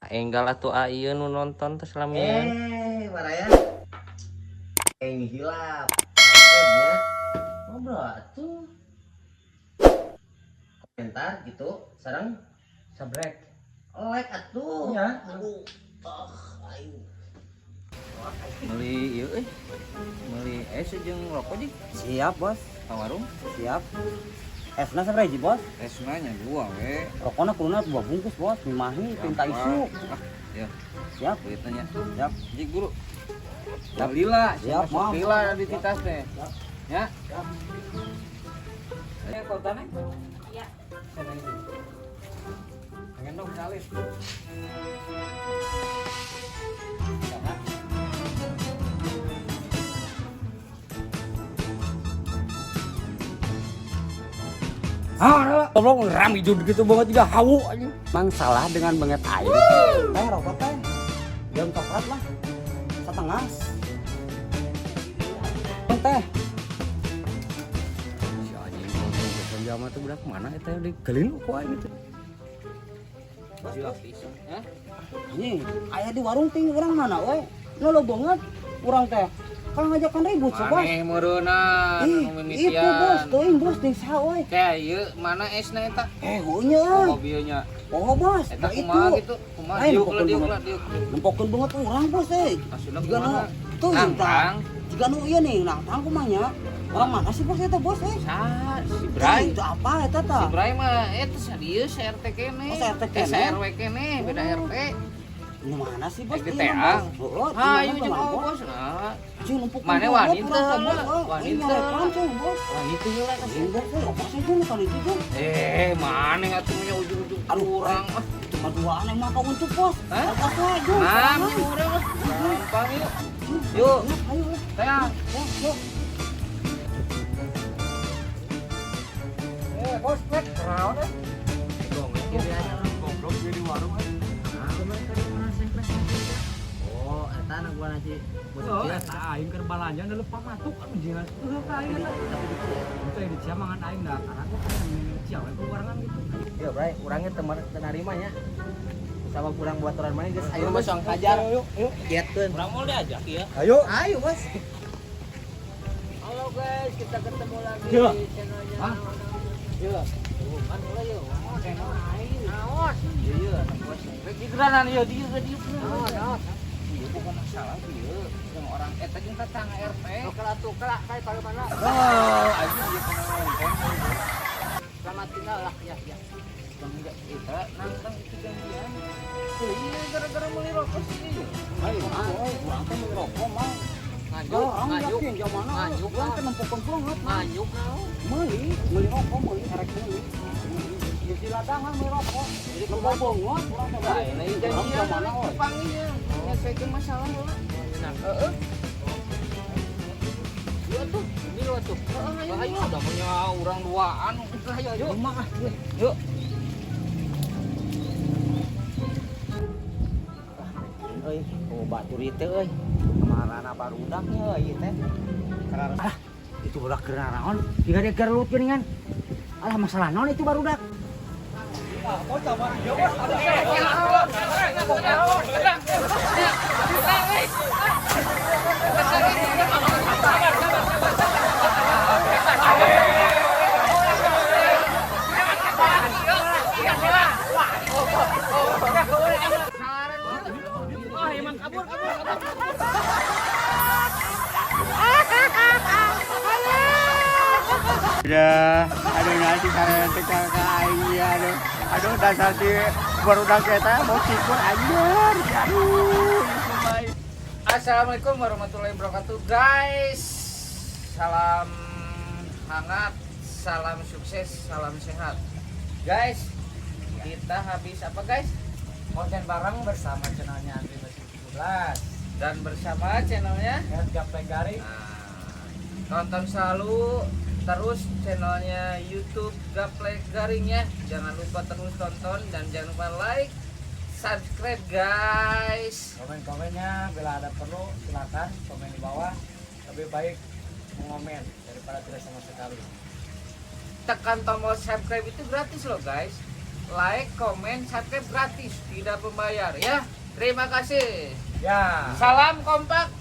Enggal atuh ieu nu nonton teh salamian. Eh, Baraya. Yang hilap. Subscribe-nya. Ngobrol atuh. Komentar gitu, sareng Sabrek. Like atuh. Iya. Aduh. Ah, aing. Meuli ieu euy. Meuli es jeung rokok jig. Siap, Bos. Ka warung. Siap. Esna sabaraha hiji, Bos? Esna nya dua we. Rokona kuduna dua bungkus, Bos. Mimahi pinta isu. Ah, ya. Siap. Duitnya nya. Siap. Jig guru. Siap. Lila, Siap, masuk Mam. lila di titas teh. Ya. Siap. Ayo kotane. Iya. Pengen dong salib. Ah, tolong ram hijau gitu banget juga hawu anjing. Mang salah dengan banget aing. Teh rokok teh. Jam coklat lah. Setengah. Teh. Si anjing ngomong jalma teh budak mana eta digelin ku aing teh. Hah? Anjing, aya di warung ting urang mana we? Nu lo banget urang teh. Kalau ngajakan ribut so, Bos. Maneh meureunna Ih, nu itu bos, teuing bos ting saha we. Kayak ieu mana esna eta? Eh, heunya euy. Oh, bieu nya. Oh, bos, Eta nah itu. kumaha gitu? Kumaha Lain, diuk lah nempokeun diuk banget. lah diuk. Nempokeun banget urang bos eh. Maksudna Jiga nu kumaha? teuing tah. Nangtang. Jiga nu ieu nih, nangtang kumaha nya? Orang mana sih bos eta bos eh? Sa si Bray. Itu apa eta tah? Si Bray mah eta sadieu sa RT kene. Oh, sa RT Eh, kene. sa RW kene, beda RT. Nu mana sih bos? Eh, Ieu teang. mah, Bos. Heeh, di Hayu mana jeung mah, bos nah. Jeung nempokeun Mane banget wani urang teu teh, bos, lah, euy. wani Aing teu. nyarekan cing, bos. Wani teu heula ka Anjing, bos, euy, apa sih jeung kan itu jeung? Eh, maneh atuh nya ujung-ujung Aduh, urang ah. Itu mah duaan emang ka untuk bos. Hah? Bos we jeung. Nah, sorangan. urang lah. Gampang yuk. Yuk, Yuk. ayo. Teang. Yuk, yuk. Eh, bos, rek, naon eh? Goblok gue di warung eh. Oh, eta anak gua nasi. Bos Oh, kecil. eta aing keur balanja da lupa matuk anu jelas. Heuh ka aing eta. Itu yang di cia mangan aing dah karena gua pengen cia we ku barengan gitu. Yo, Bray, urangnya teu teu narima nya. Sama kurang buat orang mana geus ayo bos hajar. Yuk, yuk. Kiatkeun. Urang mau diajak ya. Ayo. Ayo, Bos. Halo guys, kita ketemu lagi Ya. di channelnya. Hah? Ya. Hubungan mulai yuk. Channel aing. Naon? Iya, iya, anak bos. Rek digeranan ieu dieu ka dieu. Naon, naon. Iya, bukan masalah ieu. Yang orang eta jeung tetangga RT. Oke lah tuh, kelak kayak bagaimana? Oh, anjing ieu kena nonton. Selamat tinggal lah, ya, ya. Enggak, kita nantang itu gantian. Iya, gara-gara meuli rokok sih ieu. Ayo, euy, urang teh meuli rokok mah. Nganjuk, Orang nganjuk. yakin jamana Nganjuk, urang teh nempokeun banget. Nganjuk naon? Meuli, meuli rokok, meuli erek meuli. Geus di ladangan meuli rokok. Jadi Nempo banget urang teh. Nah, ini Urang janjian jamana euy. panggil ya. Nyelesaikan masalah heula. Nah, heeh. Yuk tuh, ini lo tuh. Heeh, ayo. Ayo, udah punya urang duaan. Ayo, ayo. Rumah ah, gue. Yuk. Euy, oh batur ieu teh euy. Kamarana barudaknya euy ieu teh. Ah, itu budak keur naraon? Jiga dia gelut geuningan. Alah masalah naon itu barudak? Wah, emang kabur, kabur, kabur. Udah, aduh nanti saya teh ka aing ya, aduh. Aduh dasar si barudak eta mau cikur anjir. Aduh, kumaha. Assalamualaikum warahmatullahi wabarakatuh, guys. Salam hangat, salam sukses, salam sehat. Guys, kita habis apa, guys? Konten bareng bersama channelnya Andri Basuki 17 Dan bersama channelnya. Ed Gaplek Garing. Nah, tonton selalu terus channelnya YouTube Gaplek Garing ya. Jangan lupa terus tonton dan jangan lupa like, subscribe guys. Komen-komennya bila ada perlu silakan komen di bawah. Lebih baik mengomen daripada tidak sama sekali. Tekan tombol subscribe itu gratis loh guys. Like, komen, subscribe gratis, tidak membayar ya. Terima kasih. Ya. Salam kompak.